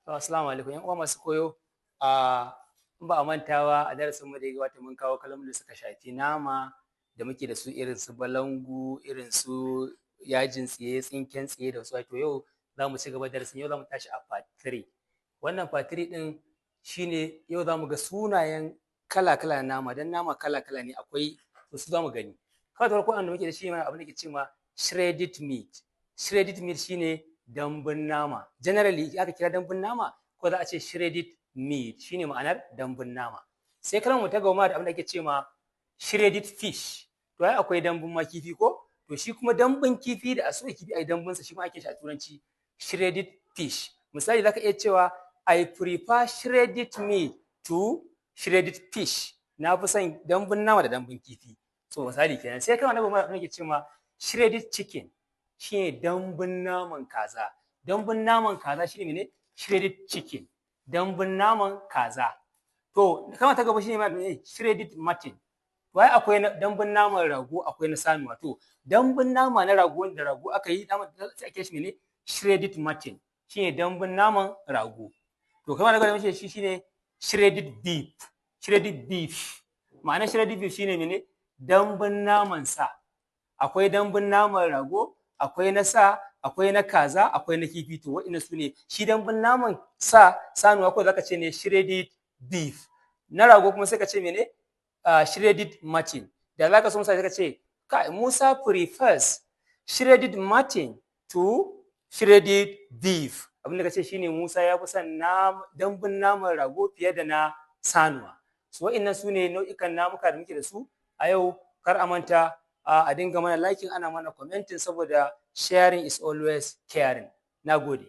Assalamu alaikum 'yan uwa masu koyo. A in ba a manta ba, a darasin mu da ya gabata mun kawo kalmomin da suka shafi nama da muke da su, irin su balangu, irin su yajin tsiye, tsinken tsiye da wasu. To, yau za mu ci gaba darasin. Yau za mu tashi a part 3. Wannan part 3 din shine yau za mu ga sunayen kala-kala na nama, don nama kala-kala ne akwai. To, su za mu gani. Kawai da farko da muke da shi mana abin da ke cewa shredded meat. Shredded meat shine dambun nama. Generally aka kira dambun nama ko za a ce shredded meat, shine ma'anar dambun nama. Sai kalmar mu ta gaba da abin da ake cewa shredded fish. To, ai akwai dambun ma kifi ko? To, shi kuma dambun kifi da a soya kifi ai dambun sa, shi ma ake shi a Turanci shredded fish. Misali, zaka iya cewa "I prefer shredded meat to shredded fish." Na fi son dambun nama da dambun kifi. So misali kenan. Sai kalmar na gaba da ake cewa shredded chicken, shine dambun naman kaza. Dambun naman kaza shine mene? Shredded chicken, dambun naman kaza. To, kalma ta gaba shine ma shredded mutton. To, ai akwai dambun naman rago, akwai na sanuwa. To, dambun nama na rago, wanda rago aka yi sai ake shi mene? Shredded mutton, shine dambun naman rago. To, kalma na gaba shi shine shredded beef. Shredded beef, ma'anar shredded beef shine mene? Dambun naman sa. Akwai dambun naman rago, akwai na sa, akwai na kaza, akwai na kifi. To, waɗannan su ne. Shi dambun naman sa, sanuwa ko zaka ce ne shredded beef. Na rago kuma sai ka ce mene? Shredded mutton. Da zaka so misali, sai ka ce kai "Musa prefers shredded mutton to shredded beef." Abin da ka ce shine Musa ya fi son dambun naman rago fiye da na sanuwa. So waɗannan su ne nau'ikan namuka da muke da su a yau. Kar a manta a dinga mana liking, ana mana commenting, saboda sharing is always caring. Na gode.